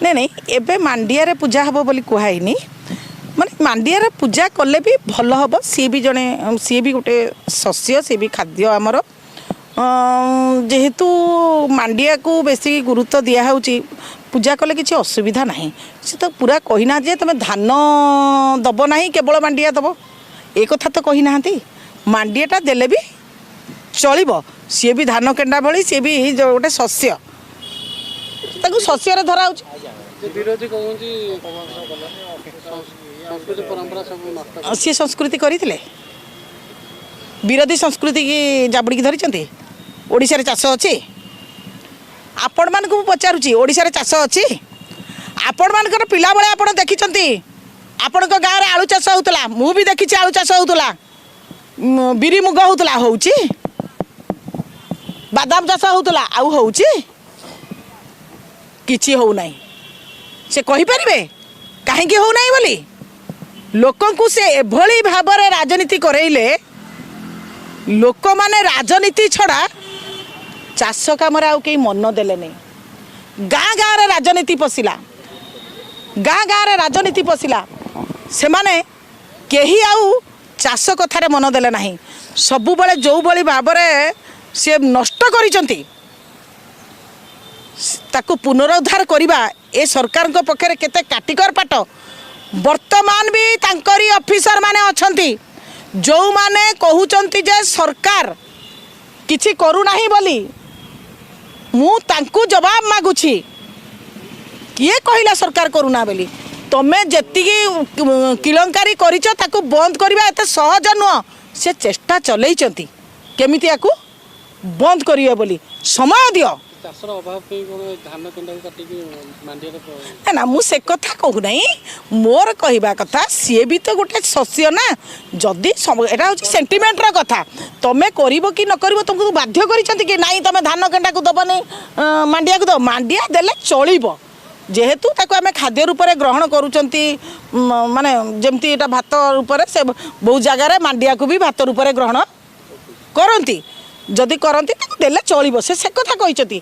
ନାଇଁ ନାଇଁ, ଏବେ ମାଣ୍ଡିଆରେ ପୂଜା ହେବ ବୋଲି କୁହାହେଇନି। ମାନେ ମାଣ୍ଡିଆରେ ପୂଜା କଲେ ବି ଭଲ ହେବ। ସିଏ ବି ଜଣେ, ସିଏ ବି ଗୋଟେ ଶସ୍ୟ, ସିଏ ବି ଖାଦ୍ୟ ଆମର। ଯେହେତୁ ମାଣ୍ଡିଆକୁ ବେଶୀ ଗୁରୁତ୍ୱ ଦିଆହେଉଛି, ପୂଜା କଲେ କିଛି ଅସୁବିଧା ନାହିଁ। ସେ ତ ପୁରା କହିନାହାନ୍ତି ଯେ ତୁମେ ଧାନ ଦେବ ନାହିଁ, କେବଳ ମାଣ୍ଡିଆ ଦେବ, ଏ କଥା ତ କହିନାହାନ୍ତି। ମାଣ୍ଡିଆଟା ଦେଲେ ବି ଚଳିବ। ସିଏ ବି ଧାନ କେଣ୍ଡା ଭଳି, ସିଏ ବି ଗୋଟେ ଶସ୍ୟ, ତାକୁ ଶସ୍ୟରେ ଧରା ହେଉଛି। ବିରୋଧୀ କହୁଛନ୍ତି ସଂସ୍କୃତି ପରମ୍ପରା ସବୁ ନଷ୍ଟ। ସିଏ ସଂସ୍କୃତି କରିଥିଲେ? ବିରୋଧୀ ସଂସ୍କୃତିକି ଜାବୁଡ଼ିକି ଧରିଛନ୍ତି। ଓଡ଼ିଶାରେ ଚାଷ ଅଛି? ଆପଣମାନଙ୍କୁ ମୁଁ ପଚାରୁଛି, ଓଡ଼ିଶାରେ ଚାଷ ଅଛି? ଆପଣମାନଙ୍କର ପିଲାବେଳେ ଆପଣ ଦେଖିଛନ୍ତି, ଆପଣଙ୍କ ଗାଁରେ ଆଳୁ ଚାଷ ହେଉଥିଲା। ମୁଁ ବି ଦେଖିଛି ଆଳୁ ଚାଷ ହେଉଥିଲା, ବିରି ମୁଗ ହେଉଥିଲା। ହେଉଛି? ବାଦାମ ଚାଷ ହେଉଥିଲା, ଆଉ ହେଉଛି? କିଛି ହେଉନାହିଁ। ସେ କହିପାରିବେ କାହିଁକି ହେଉନାହିଁ ବୋଲି? ଲୋକଙ୍କୁ ସେ ଏଭଳି ଭାବରେ ରାଜନୀତି କରେଇଲେ, ଲୋକମାନେ ରାଜନୀତି ଛଡ଼ା ଚାଷ କାମରେ ଆଉ କେହି ମନ ଦେଲେନି। ଗାଁ ଗାଁରେ ରାଜନୀତି ପଶିଲା, ଗାଁ ଗାଁରେ ରାଜନୀତି ପଶିଲା। ସେମାନେ କେହି ଆଉ ଚାଷ କଥାରେ ମନ ଦେଲେ ନାହିଁ। ସବୁବେଳେ ଯେଉଁଭଳି ଭାବରେ ସିଏ ନଷ୍ଟ କରିଛନ୍ତି, ତାକୁ ପୁନରୁଦ୍ଧାର କରିବା ଏ ସରକାରଙ୍କ ପକ୍ଷରେ କେତେ କାଟିକର ପାଠ। ବର୍ତ୍ତମାନ ବି ତାଙ୍କରି ଅଫିସର ମାନେ ଅଛନ୍ତି, ଯେଉଁମାନେ କହୁଛନ୍ତି ଯେ ସରକାର କିଛି କରୁନାହିଁ ବୋଲି। ମୁଁ ତାଙ୍କୁ ଜବାବ ମାଗୁଛି, କିଏ କହିଲା ସରକାର କରୁନା ବୋଲି? ତମେ ଯେତିକି କିଳଙ୍କାରୀ କରିଛ, ତାକୁ ବନ୍ଦ କରିବା ଏତେ ସହଜ ନୁହଁ। ସେ ଚେଷ୍ଟା ଚଲେଇଛନ୍ତି କେମିତି ୟାକୁ ବନ୍ଦ କରିବେ ବୋଲି। ସମୟ ଦିଅ। ଚାଷର ଅଭାବ ପାଇଁ କ'ଣ ଧାନ କେଣ୍ଡାକୁ କାଟିକି ମାଣ୍ଡିଆରେ ନା ନା, ମୁଁ ସେ କଥା କହୁନାହିଁ। ମୋର କହିବା କଥା, ସିଏ ବି ତ ଗୋଟେ ଶସ୍ୟ ନା। ଯଦି ଏଇଟା ହେଉଛି ସେଣ୍ଟିମେଣ୍ଟର କଥା। ତମେ କରିବ କି ନ କରିବ, ତୁମକୁ ବାଧ୍ୟ କରିଛନ୍ତି କି ନାଇଁ? ତମେ ଧାନ କେଣ୍ଡାକୁ ଦେବନି, ମାଣ୍ଡିଆକୁ ଦେବ। ମାଣ୍ଡିଆ ଦେଲେ ଚଳିବ, ଯେହେତୁ ତାକୁ ଆମେ ଖାଦ୍ୟ ରୂପରେ ଗ୍ରହଣ କରୁଛନ୍ତି। ମାନେ ଯେମିତି ଏଇଟା ଭାତ ରୂପରେ, ସେ ବହୁତ ଜାଗାରେ ମାଣ୍ଡିଆକୁ ବି ଭାତ ରୂପରେ ଗ୍ରହଣ କରନ୍ତି। ଯଦି କରନ୍ତି, ତାକୁ ଦେଲେ ଚଳିବ। ସେ କଥା କହିଛନ୍ତି।